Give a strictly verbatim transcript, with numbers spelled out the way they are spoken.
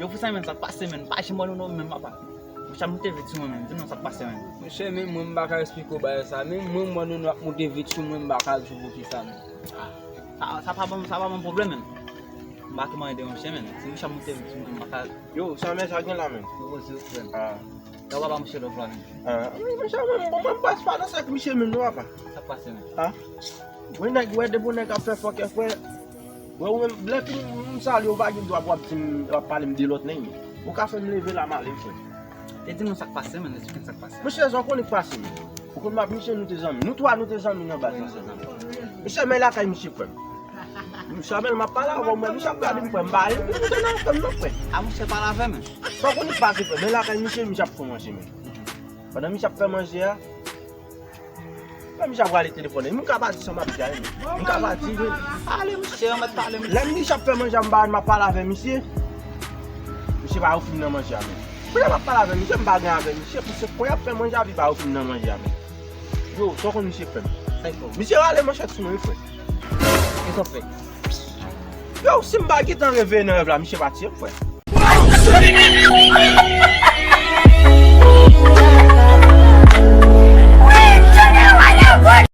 Yo, pou sa menm, sa k pase menm? Pa janm wè Nono menm, papa. Misye ap moute vit sou mwen menm. Di m non, sa k pase menm? Monchè, menm mwen, m pa ka eksplike w bagay sa. Menm mwen, m wè Nono ap moute vit sou mwen, m pa ka di w poukisa menm. Ah, sa, sa pa bon, sa pa bon pwoblèm menm. M pa ka mande yon chen menm. Si misye ap moute vit sou mwen, m pa ka. Yo, sa men sa gen la menm. Yo, poze w frè m. Ah. Yo, papa, monchè, lòv la menm. Ah, wi, monchè, mwen, mwen, mwen pas pa nan sa k misye menm non, papa. Sa k pase menm? Ah. Wè nèg, wè de bon nèg ap fè fòkè, frè. Wè, ou menm, lè fini, m salye w, pa gen dwa pou w ap di m, w ap pale m de lòt nèg. Ou ka fè m leve la, m ale, frè. E di nou sa k pase, menn, esplike m sa k pase. Monchè, sa w konnen k pase, menn. Ou konn m ap misye, nou te zanmi. Nou twa, nou te zanmi nan baz la. Monchè, men lakay misye, frè m. Monchè, men m ap pale avè w, men misye ap gade m, frè m. M pa ale, m te nan frè m, non, frè. A, monchè, pale avè m. Sa w konnen k pase, frè m. Men lakay misye, misye ap fè manje, menn. Pandan misye ap fè manje a, men misye ap rale telefòn. M ka pa di sa m ap di a, men. M ka pa di, men. Ale, misye, ou mèt pale, men. Lè misye ap fè manje a, m pa, m ap pale avè misye. Misye pa ofri m nan manje a, men. Kounye a m ap pale avè misye, m pa gen avè misye, pou se kounye a ap fè manje a, pi pa ofri m nan manje a, men. Yo, sa w konn misye fè m? Sa l fè w? Misye rale manchèt sou mwen, wi, frè. Kisa w fè? Yo, si m pa gentan reveye nan rèv la, misye pa tiye m, frè.